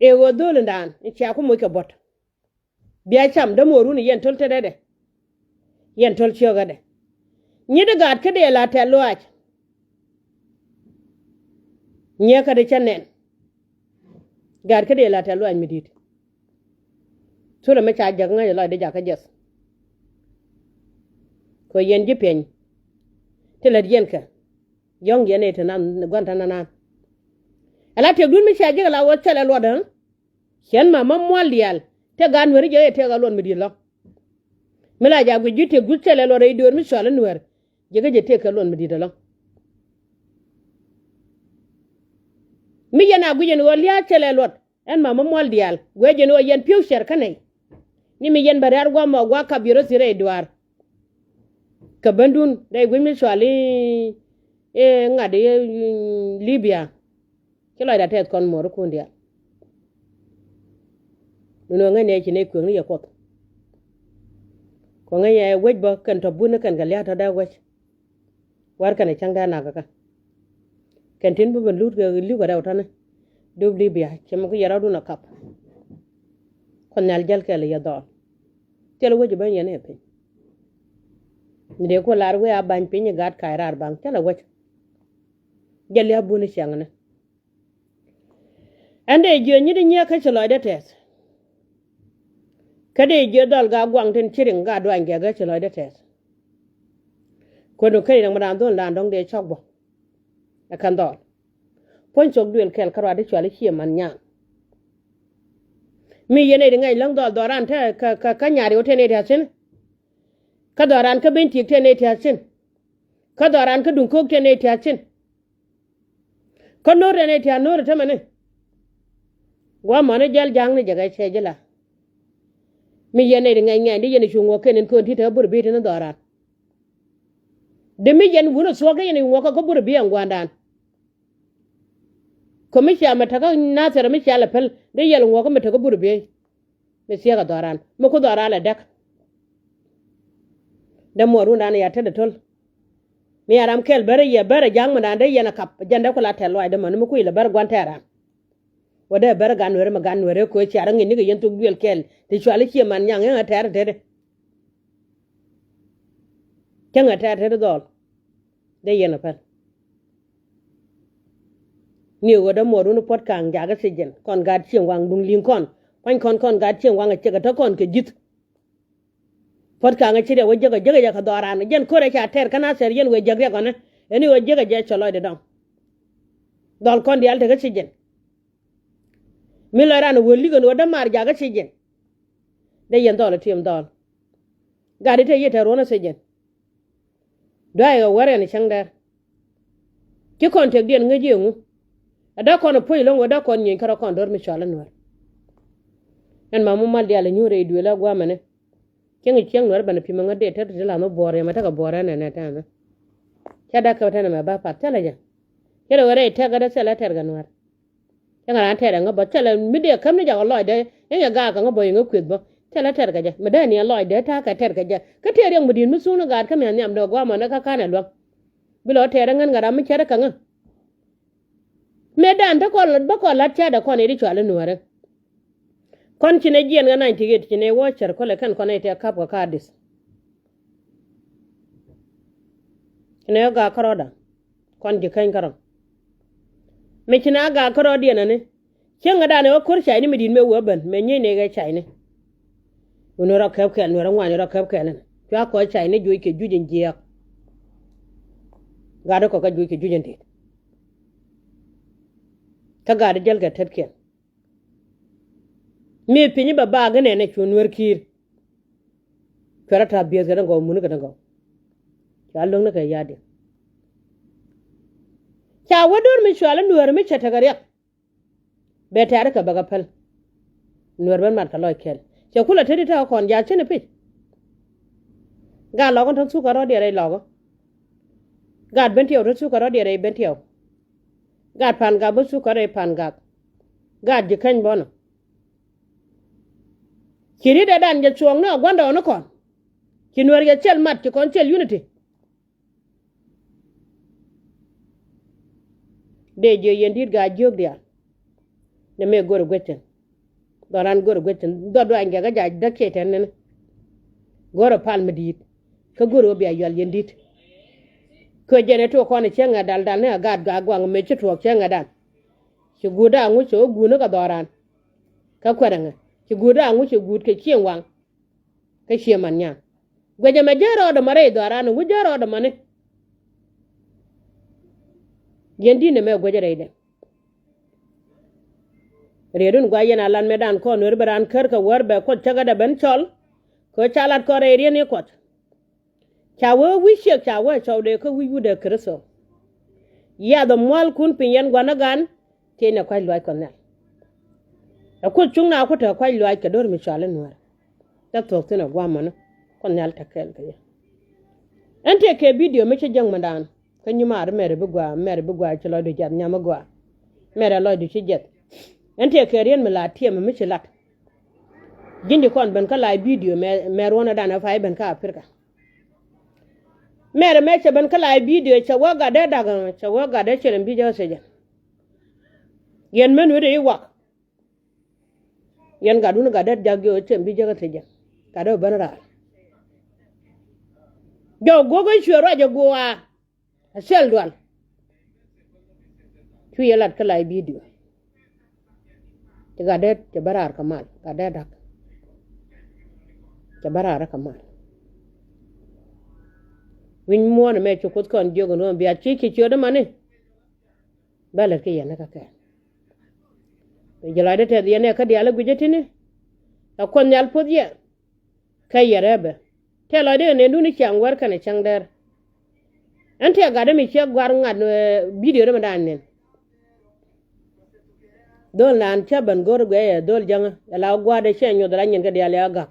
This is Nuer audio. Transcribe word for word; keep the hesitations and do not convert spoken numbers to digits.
Ëë ɣöö dho̱o̱lindan in cia ku moc kɛ buɔ̱t. Bia cam dämuɔɔrun yɛn töl tetdɛ. Yɛn töl ciökädɛ. Nyi̱t i̱ gaat kä dee la tɛ̈th luaac. Nyiëëkä di cä nɛn. Gaat kä dee la tɛ̈th luaac mi di̱i̱t. Thulɛ mi ca jäk ŋäc lɔcdɛ jakä jiɛth. Kɛ yɛn ji̱ piɛny. Ti lät yɛn kɛ. Yɔ̱ŋ yɛn ɛ ti nan gua̱n tän nan. Ala tëkdun mi cia ji̱ kɛ la wä thilɛ luɔt ɛ. Cɛn ma ma mual diaal tëk gaat nuɛr i̱ jɛ ɛ tëk a luɔt mi di̱i̱t lɔ. Mi la ja guic ji̱ tëkdu thilɛ luɔt ɛ i̱ döör mi cɔal i̱ nuɛr. Jɛ kä jɛ tëk kɛ luɔt mi di̱i̱t ɛlɔ. Mi yɛn a guic ɛn ɣöö lia̱a̱ thilɛ luɔt. Ɛn ma ma mual diaal guɛ jɛn ɣöö yɛn pi̱w cɛr kä nɛy. Ni mi yɛn bɛ rɛ̈ɛ̈r gua̱a̱th mɔ gua̱a̱th kap yɛ rɔ thi̱n rɛy duaar. Kɛ bändun rɛy gui̱c mi cɔal i̱ ŋa̱t i̱ Libia. Ci lɔcdä tɛth kɔn muɔɔrikun diaal. Ni nööŋ ŋäcnɛ ci nɛy kuëŋni yɛ Kuɔth. Kɛ ŋäcnɛ wec bä kɛn tɔ̱ buni kɛn kɛ lia̱a̱ tɔ̱ dee wec. Wär kɛn ɛ cäŋ dee nak kä kɛn tin bi ben lut kɛ li̱w kɛ rɛw tɔ̱ni. Dup Libia ci mi ku yɛ rɔ̱dun a kap. Kuoth Nhial jäl kɛɛl yɛ dhɔɔl. Thil wec ben yɛn ɛ piny. Ni dee ku lar wee a ba̱ny piny i̱ gaat ka̱a̱c raar baŋ thilɛ wec. Jɛ lia̱a̱ buni ciaŋni. Ɛn dee jiö nyi̱t i̱ nyiäk kä ci lɔcdä tɛth. Kä dee jiö dhɔl ga guaŋ tin ci riŋ ga duany gɛk kä ci lɔcdä tɛth. Kuäär duŋ kä riŋ mi raan dhol raan dɔ̱ŋ dee cɔk bä. Ɛ kɛn dhɔl puɔ̱ny thok duël kɛl kä ruaat i̱ cual i̱ cie man nyaŋ. Mi yɛn nɛy ti ŋɛc läŋ dhɔl dhɔl raan te kä kä kä nyariw te nɛy ti a thi̱n. Kä dhɔl raan kä beny tiek te nɛy ti a thi̱n. Kä dhɔl raan kä duŋ ko̱o̱k te nɛy ti a thi̱n. Kä no̱r ɛn ɛ tia̱a̱ no̱r ɛ tämɛni. Gua̱a̱mɔni jäl ja̱a̱ŋni jɛ kɛ cɛ ji̱ la. Mi yɛn nɛy ti ŋɛc ŋɛc di yɛn ɛ cu ŋuɔ̱k kɛn in köön ti̱t te kä burɛ bi̱i̱ tin dhɔran. Di mi yɛn wun ɛ thuɔ̱k di yɛn ɛ cu ŋuɔ̱k kä burɛ bi̱i̱ ɛn gua̱a̱ndan. Kä mi cia mɛ te kä Nathɛr mi cia lɛ päl di yɛl ŋuɔ̱k kä mɛ te kä burɛ bi̱i̱. Mi thia̱k ɛ dhɔran mi ku dhɔran lɛ däk. Dee muɔɔr rundan ya tetdɛ töl. Mi a ram kɛl bärä yɛ bärä ja̱a̱ŋ mi dan dee yɛn a kap jɛn dee ku la tɛl luaacdä mäni mi kui̱ lɛ bärä gua̱n tɛɛran. Wä dee bärä gan nuɛri mi gan nuɛri ko̱ cia rɔ ŋi̱n nikɛ yɛn thok duël kɛl ti cuali cie man nyaŋ yɛn a tɛɛr tetdɛ. Cäŋ a tɛɛr tetdɛ dhɔl. Dee yɛn a päl. Ni ɣöö dee muɔɔr run puɔ̱t ka̱a̱ŋ jakä thiec jɛn kɔn gaat cieŋ waŋ duŋ li̱ŋ kɔn kuany kɔn kɔn gaat cieŋ waŋ a ciek a tä kɔn kɛ ji̱th. Puɔ̱t ka̱a̱ŋ a ci riɛk wä jiäk a jiäk a jɛ kɛ dhɔran jɛn ko̱rɛ ca tɛɛr kä Nathɛr yɛn wëë jiäk riɛk ɔnɛ. Ɛn i̱ wä jiäk a jɛ cɔ lɔcdɛ dɔ̱ŋ. Dhɔl kɔn diaal tekɛ thiec jɛn. Mi lɔc ran a wä li̱k ɛn ɣöö dee maar jakä thiec jɛn. Dee yɛn dhɔl a tiɛm dhɔl. Gat i̱ te yiëë te ruɔ̱n a thiec jɛn. Dua̱a̱c ɛ wär ɛn cäŋ dɛr. Ci kɔn tëkdiɛn ŋäc ji̱ ɛŋu. Ɛ dee kɔn ɛ puɔ̱c ɛlɔ̱ŋ wee dee kɔn nyieeny kärɔ kɔn do̱r mi cɔal ɛ nuäär. Ɛn ma mi mal diaal ɛ nyuur rɛy duëël ɛ gua̱a̱mɛnɛ. Cieŋ i̱ cieŋ nuäär ben ɛ pi̱m ɛŋä dee tet ti la̱th mi buɔɔr yɛ mɛ tekɛ buɔɔr ɛn ɛn ɛ tɛn ɛmɛ. Cɛ dee kɛ tɛn ɛmɛ ba path thilɛ jɛ. Cɛ dee wee rɛy tɛk ɛ dee thilɛ tɛt kɛ nuäär. Cäŋ raan tɛɛr ɛŋä bä thilɛ mi dee käm ni jakä lɔcdɛ. Yɛn yɛ gaak ɛŋä bä yɛŋä kueth bä thilɛ tɛɛr kɛ jɛ mi dee ni ɛ lɔcdɛ ta̱a̱ kɛ tɛɛr kɛ jɛ. Kä tëë riɛk mi di̱i̱t mi thuŋni gaat kä mi ɛ nhiam dee gua̱a̱mɔ ni kä ka̱n ɛ luäŋ. Bi lɔ tɛɛr ɛŋän gat ram mi cärä käŋä. Mëë dan te kɔn bä kɔn la̱t cädɛ kɔn ëë di cual i̱ nuäärä. Kɔn ci nɛ jiɛn ɣä nany ti ɣet ci nɛ wä cär kölɛ kɛn kɔn ɛ tɛ ka̱p kɛ ka̱a̱t di̱th. Ci nɛ ɣä gaak kärɔ̱da kɔn ji̱ käny kärɔ̱. Mi ci nɛ ɣä gaak kärɔ̱diɛn ani cieŋ ɣä danɛ ɣä ko̱r cayni mi di̱t mëë wee ben mëë nyiecnɛ ɣɛ cayni. Wun rɔ kɛp kɛl nuɛrɛ ŋuany rɔ kɛp kɛl ɛn cua kɔc cayni juɔc kɛ juc in jiɛɛk. Gat ɣä kɔk kɛ juɔc kɛ juc in di̱t. Kä gat ɣä jäl kɛ tetkiɛn. Mi piny bɛ baak inɛn ɛ cu nuer ki̱i̱r. Cuɛ rɔ ta̱a̱ bieth kɛ ni gɔw muni kɛ ni gɔw. Cua lo̱ŋ ni kɛ ya̱diɛn. Ca wä do̱r mi cual i̱ nuer mi cɛ tekɛ riɛk. Bɛ tɛ̈ri kɛ bɛ kɛ päl. Nuer ben mat kɛ lɔc kɛl cɛ kulɛ tetdi tekɛ kɔn ja̱a̱th cini pi̱c. Gat lɔk in te thuk kɛ rɔ̱diɛn rɛy lɔk. Gat ben tiɛw te thuk kɛ rɔ̱diɛn rɛy ben tiɛw. Gat pa̱n gak ben thuk kɛ rɛy pa̱n gak. Gat ji̱ käny bɔnɔ. Ci riet dee dan jɛ cuɔ̱ɔ̱ŋ ni ɛ gua̱ndɔɔŋnikɔn. Ci nuɛr yɛ thil mat ci kɔn thil unity. Dee jiök yɛn di̱t gaa jiök diaal. Nɛ mëë go̱rɛ guecin. Dhɔran go̱rɛ guecin. Dhɔr duany gɛk a jac däk ciɛ tɛn nini. Go̱rɛ pal mi di̱i̱t. Kä go̱rɛ wä bia yual yɛn di̱t. Kɛ jɛn ɛ tuɔk kɔn ɛ cieŋ ɛ dal dal ni a gaat gaa guaŋ mëë ci tuɔɔk cieŋ ɛ dan. Ci guut a ŋuc cɛ wä guut ni kɛ dhɔran. Kä kuɛrɛ ŋɛ. Ci guut a ŋuc cɛ guut kɛ cieŋ waŋ. Kä ciɛ man nyan. Guecɛ mɛ jär rɔɔdɛ mɔ rɛy dhɔran ɛ wi̱c jär rɔɔdɛ mɔni. Yɛn di̱n ɛmɛ guecɛ rɛydɛ. Rietdun gua yɛn a lat mɛ dan kɔn nuer bɛ ran kär kɛ wär bɛ kuɔth cäkädɛ ben cɔl. Kɛ ca lat kɔn rɛy riet ni kuɔth. Ca wee wi̱c ciek ca wee cɔwdɛ kä wi̱c wutdɛ Kritho. Yath ɔ mua̱lkun piny yɛn gua̱n ɛ gan. Tiecnɛ kua̱c luaac Kuɔth Nhial. Ɛ kuoth cuŋ na ku te kua̱c luaac kɛ do̱r mi cɔal i̱ nuäär. Cä thuɔ̱k thi̱n ɛ gua̱a̱mɔni. Kuɔth Nhial te kɛɛl kɛ yɛ. Ɛn tëë kɛ bidio mi ci jäŋ mindan. Kä nyumaar mɛr bi gɔaa, mɛr bi gɔaa ci lɔcdu jiath nyam mi gɔaa. Mɛr ɛ lɔcdu ci jiɛth. Ɛn tëë kɛ riet mi la tiɛm mi ci lat. Ji̱n di kɔn ben kä la bidio mɛ, mɛ ruɔ̱nɛ dan ɛ pay ben kä Aprika. Mɛr ɛmɛ cɛ ben kä la bidio cɛ wä gat dee dak cɛ wä gat dee cɛl ɛn bi jɛ kä thiecɛ. Yɛn mɛn wi̱cdɛ i̱ wak. Yɛn gat wun gat dee jak jɛ cɛl ɛn bi jɛ kä thiecɛ. Gat dee ben raar. Jɔw guɔk i̱ cuɛ ruac ɛ guɔaa. A cɛl dual. Cu yɛ lat kä la bidio. Ci gat dee cɛ bä raar kɛ mal gat dee dak. Cɛ bä raar kɛ mal. Wi̱ny muɔ̱ɔ̱n ɛmɛ ci kuoth kɔn jiök ɛn ɣöö bia ci ci ciöt ɛmani. Bä lät kä yɛn kä kɛ. Jɛ lɔcdä tɛth yɛn ɛ kä diaal ɛ gui̱cä ti̱ni. Ɛ Kuɔth Nhial puɔth yɛ. Kä yɛ rɛpɛ tëë lɔcdä kɛ nendun i̱ ciaŋ wär kɛnɛ cäŋ dɛr. Ɛn tëë gatdä mi ciɛ gua̱r ŋa̱t bidio dämɛ dan nɛn. Dhol naan cä ben go̱r guɛyɛ dhol jäŋä ɛ la gua̱a̱dɛ ciɛ nyoth la nyin kɛ diaal ɛ gak.